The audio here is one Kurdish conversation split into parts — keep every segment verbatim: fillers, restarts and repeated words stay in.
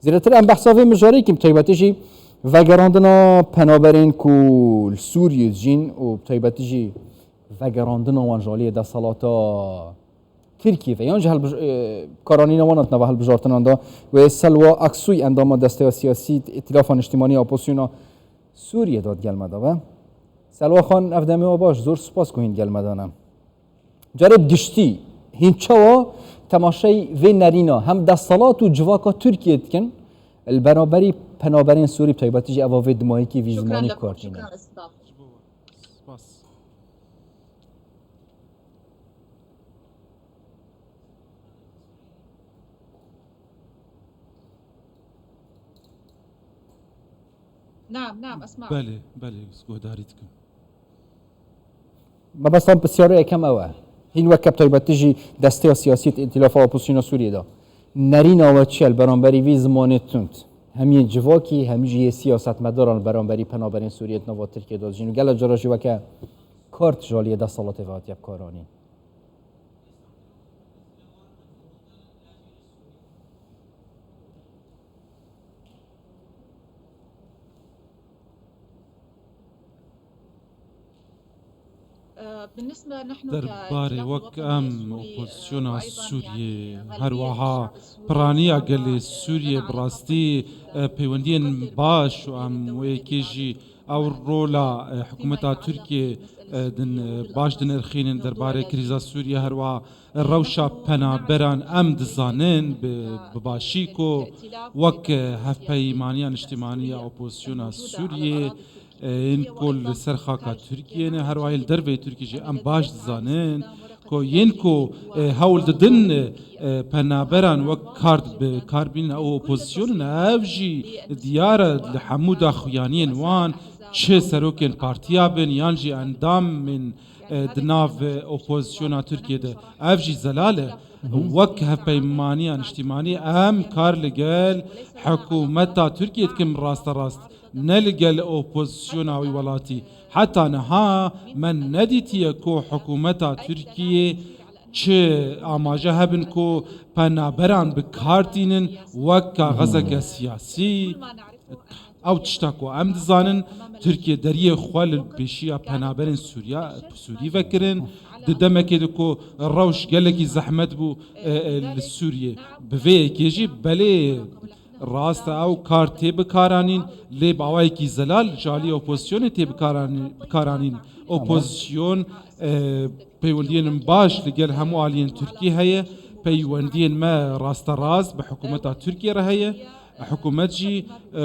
Zêdetir em behsa vê mijarê kim, bi taybetî jî vegerandina penaberên ku li Sûriyê dijîn û bi taybetî jî vegerandina wan ji aliyê desthilata Tirkiyê ve yan jî helbij-, e, karanîna wan di nava hilbijartinan de. Wê Selwa Aksuy, endama Desteya Siyasî Îtîlafa Niştimanî ya Opozisyona Sûriyê de digel me de be. Selwa Xan, ev demê we baş, zor spas ku hîn digel me de ne. Carê bi giştî hîn çawa temaşey vê nerîna hem desthilat û civaka Tirkiyê dikin, li beraberî penaberên Sûrî, bi taybetî jî eva vê dimayîkî vî zimanî bi kar tîne? Spas. نعم، نعم، أسمع. Belê, belê, ez guhdarî dikim. Mebestan pisyaro yekem ew e. Hîn weke bi taybetî jî desteya siyasî Îtîlafa Opozisyona Sûriyê de. Nerîna we çi ye li beramberî vî zimanê tund? Hem yên civakî, hem jî yê siyasetmedaran li beramberî penaberên Sûriyê di nava Tirkiyê de dijîn û gelek cara jî weke kart ji aliyê desthilatê ve hatiye bikaranîn. Derbarê wek em opozisyona Sûriyê, her wiha piraniya gelê Sûriyê bi rastî, e, peywendiyên baş û em wê yekê jî ew rola, e, hikûmeta Tirkiyê, e, din, e, baş dinirxînin derbarê krîza Sûriyê, her wiha rewşa penaberan em dizanin bi, bi başî ku wek, e, Hevpeymaniya Niştimanî ya Opozisyona Sûriyê, e, yên ku li ser xaka Tirkiyê ne, her wiha li derveyî Tirkiyê jî em baş dizanin ku yên ku, e, hewl didin, e, penaberan wek kart bi kar bînin ew opozisyon in, ev jî diyar e li hemû daxuyaniyên wan, çi serokên partiya bin yan jî endamên, e, di nav, e, opozisyona Tirkiyê de. Ev jî zelal e. Wek Hevpeymaniya Niştimanî em kar li gel hikûmeta Tirkiyê dikin rasterast, ne li gel opozisyona wî welatî. Heta niha me nedîtiye ku hikûmeta Tirkiyê çi amaje hebin ku penaberan bi kar tînin wek kaxezeke siyasî. Ew tişta ku em dizanin, Tirkiye deriyê xwe li pêşiya penaberên Sûriya, Sûrî vekirin. Di demekê de ku rewş gelekî zehmet bû, e, e, li Sûriyê. Bi vê yekê jî belê rast e ew kar tê bikaranîn, lê bi awayekî zelal ji alî opozisyonê tê bikaranî-, bikaranîn. Opozisyon, e, peywendiyên baş li gel hemû aliyên Tirkiyê heye. Peywendiyên me rasterast bi hikûmeta Tirkiyê re heye. Hikûmet jî, e,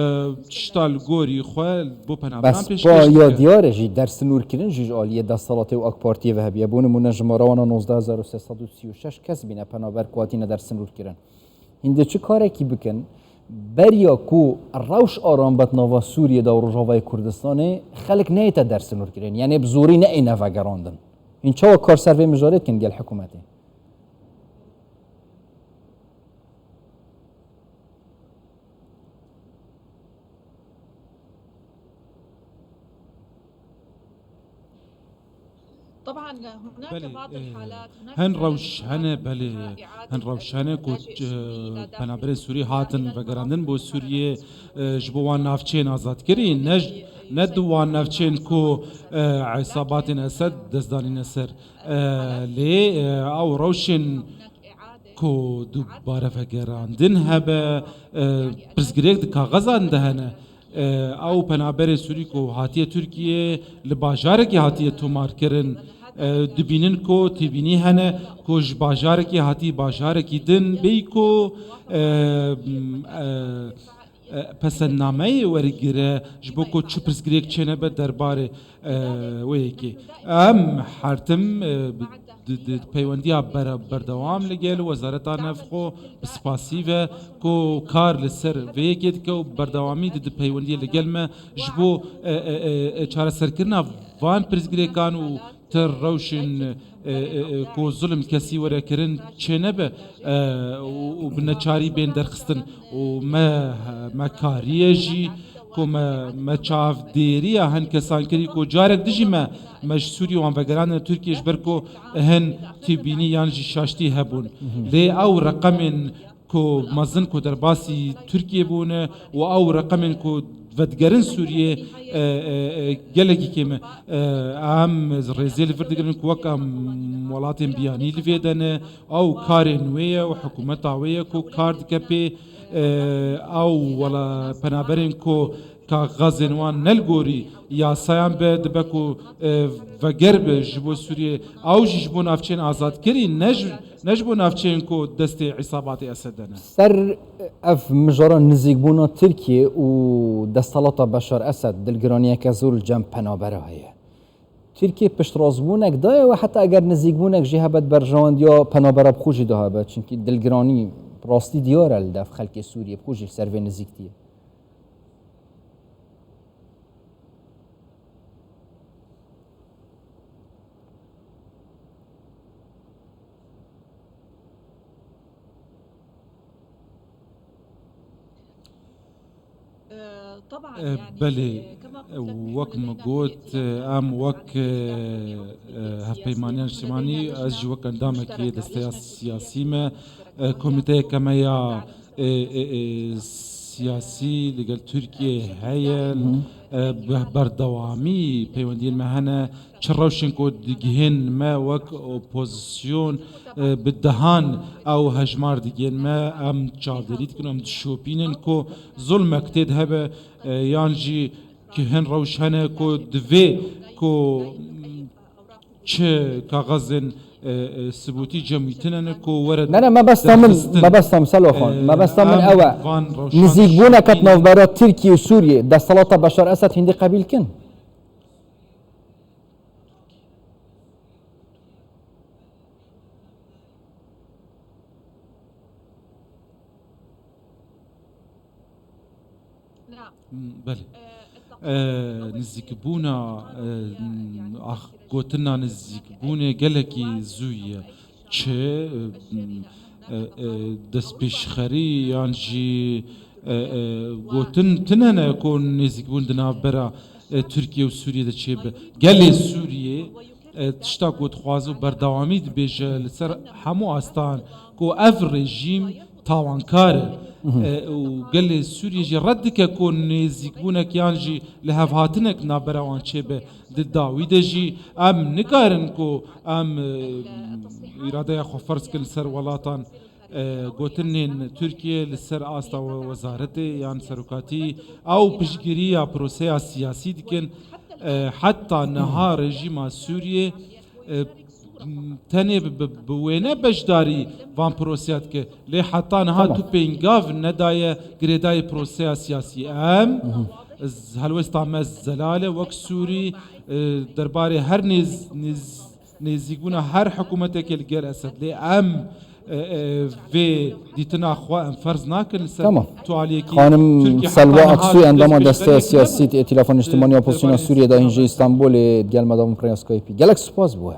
tişta li gorî xwe bo penaberan pêşkêş dike. Bes pa ya diyar e jî dersinûrkirin jî ji aliyê desthilatê û AK Partiyê ve hebiye. Bo nimûne jimara wana nozdeh hezar û sê sed û sî û şeş kes bîne penaber ku hatine dersinûrkirin. Hîn dê çi karekî bikin, beriya ku rewş aram bet nava Sûriyê de û Rojavayê Kurdistanê, xelk neyête dersinûrkirin, yanê bi zorî neêne vegerandin. Hîn çawa kar ser vê mijarê dikin gel hikûmetê? Belê, e, hin rewş hene, belê, hin rewş hene ku, e, penaberên Sûrî hatin vegerandin bo Sûriyê, e, ji bo wan navçeyên azadkirî, ne, ne di wan navçeyên ku, e, îsabatên Esed dest danîne ser. E, lê, e, ew rewşên ku dubare vegerandin hebe, e, pirsgirêk di kaxezan de hene. E, ew penaberê Sûrî ku hatiye Tirkiyê li bajarekê hatiye tomarkirin, e, dibînin ku têbînî hene ku ji bajarekê hatî bajarekî din bêyî ku, e, m, e, e, pesendnameyê wergire ji bo ku çi pirsgirêk çênebe derbarê, e, wê yekê. Em her tim, e, bi, di, di, di peywendiya bere-, berdewam li gel Wezareta Navxwe bi spasî ve ku kar li ser vê yekê dike û berdewamî di, di peywendiyê li gel me ji bo, e, e, e, e, çareserkirina van pirsgirêkan û ti rewşên, e, e, e, ku zulm kesî were kirin çênebe, e, û, û bi neçarî bên derxistin û me, me kariye jî ku me, me çavdêriya hin kesan kirî ku carek dijî me, me ji Sûriyê wan vegerandine Tirkiyê ji ber ku hin têbînî yan jî şaştî hebûn. Lê ew reqemên ku mezin ku derbasî Tirkiyê bûne û ew reqemên ku vedigerin Sûriyê, e, e, e, gelekî kêm e. E, em rêzê li vir digirin ku wek em welatên biyanî li vê de ne, ew karên wê ye û hikûmeta wê ye ku kar dike pê, e, ew wela penaberên ku kaxezên wan ne li gorî yasayan be, dibe ku, e, veger be ji bo Sûriyê, ew jî ji bo navçeyên azadkirî, ne ji, ne ji bo navçeyên ku destê îsabatê Esed de ne. Ser ev mijara nizîkbûna Tirkiye û desthilata Beşar Esed dilgiraniyeke zor li cem penabera heye. Tirkiye piştrastbûnek daye we heta eger nizîkbûnek jî hebe di berjewendiya penabera bi xwe jî de hebe. Çimkî dilgiranî rastî diyar e li dev xelkê Sûriyê bi xwe jî li ser vê nizîktiyê. E, Belê, e, wek min got, e, em wek, e, e, hevpeymaniya niştimanî, ez jî wek endamekî desteya siyasî me, e, komîteyeke me ya, e, e, e, siyasî li gel Tirkiyê heye, e, bi berdewamî peywendiyên me hene. Çi rewşên ku digihên me wek opozîsyon, e, bi dehan ew hejmar digihên me, em çavdêrî dikin, em dişopînin ku zulmek tê de hebe, e, yan jî ki hin rewş hene ku divê ku, m, çi kaxezên, e, e, sibûtî cem wî tine ne ku were Ne, ne, mebesta min, derxistin. Mebesta min, Selwa Xan, e, mebesta min em ew e. Van rewşan Nizîkbûneke dişopînin. Navbera Tirkiye û Sûriye, desthilata Beşar Esed hîndî qebîl kin. Belê. E, nizîkbûna, e, ax-, gotina nizîkbûnê gelekî zû ye. Çi, e, e, e, destpêşxerî yan jî, e, e, gotin tine ne ku nêzîkbûn di navbera, e, Tirkiye û Sûriyê de çêbe. Gelê Sûriyê, e, tişta ku dixwaze û berdewamî dibêje li ser hemû astan ku ev rejîm tawankar e, e, û gelê Sûriyê jî red dike ku nêzîkbûnek yan jî lihevhatinek navbera wan çêbe. Di dawî de jî em nikarin ku em, e, îradeya xwe ferz kin li ser welatan, e, gotinên Tirkiye li ser asta we-, wezaretê yan serokatî ew piştgiriya proseya siyasî dikin. E, heta niha rejîma Sûriyê, e, tenê bi, bi, bi wêne beşdarî van proseya dike. Lê heta niha Tamam. tu pêngav nedaye girêdayî proseya siyasî. Em, z-, helwesta me zelal e wek Sûrî, e, derbarê her nêz-, nêz-, nêzîkbûna her hikûmeteke li gel Esed. Lê em, e, e, vê dîtina xwe em ferz nakin li ser Tamam. tu aliyekî Xanim Tirkiye Selwa heta niha Aksoy, endama destpêşxeriyek desteya siyasî nebû. Ê Îtîlafa Niştimanî ya Opozisyona Sûriyê de hîn ji Îstanbulê digel me dabûn pirêya Skypeî. Gelek spas bû.